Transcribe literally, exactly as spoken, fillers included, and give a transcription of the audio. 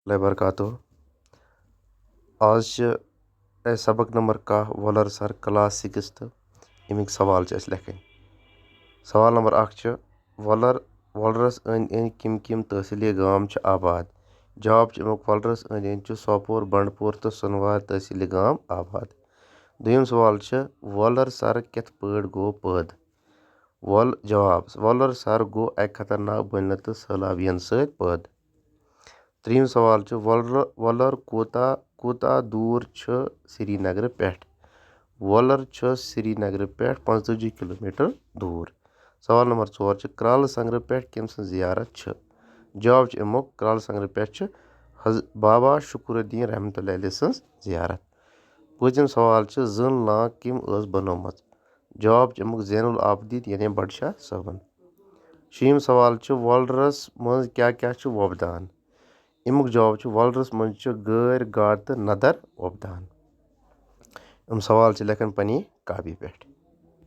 وبرکاتہ۔ آز چھِ اَسہِ سبق نمبر کاہ، وۄلر سر، کلاس سِکِس، تہٕ اَمِکۍ سوال چھِ اَسہِ لیکھٕنۍ۔ سوال نمبر اکھ چھُ، وۄلر وۄلرس أنٛدۍ أنٛدۍ کِم کِم تحصیٖلی گام چھِ آباد؟ جواب چھُ اَمیُک، وۄلرس أنٛدۍ أنٛدۍ چھِ سوپور، بنڈپور تہٕ سُنوار تحصیٖلی گام آباد۔ دوٚیِم سوال چھُ، وۄلر سر کِتھ پٲٹھۍ گوٚو پٲدٕ؟ وۄل جواب، وۄلر سر گوٚو اَکہِ خطرناک بُنلہِ تہٕ سٔہلاب یِنہٕ سۭتۍ پٲدٕ۔ ترٛیٚیِم سوال چھُ، وۄلر وۄلر کوٗتاہ کوٗتاہ دوٗر چھُ سرینگرٕ پٮ۪ٹھ؟ وۄلر چھُ سرینگرٕ پٮ۪ٹھ پانٛژتٲجی کلوٗ میٖٹر دوٗر۔ سوال نمبر ژور چھُ، کرٛالہٕ سنگرٕ پٮ۪ٹھ کٔمۍ سٕنٛز زیارت چھِ؟ جواب چھُ اَمیُک، کرٛالہٕ سنگرٕ پٮ۪ٹھ چھِ حض بابا شکر الدین رحمتہ اللہ علیہ سٕنٛز زیارت۔ پٲنٛژِم سوال چھُ، زٲن لانٛک کٔمۍ ٲس بنٲومٕژ؟ جواب چھُ اَمیُک، زین العابدین یعنی بڈشاہ صٲبن۔ شیٚیِم سوال چھُ، وۄلرس منٛز کیٛاہ کیٛاہ چھُ وۄپدان؟ اَمیُک جواب چھُ، وۄلرس منٛز چھِ گٲرۍ، گاڈٕ تہٕ ندر وۄپدان۔ یِم سوال چھِ لیکھان پننہِ کاپی پٮ۪ٹھ۔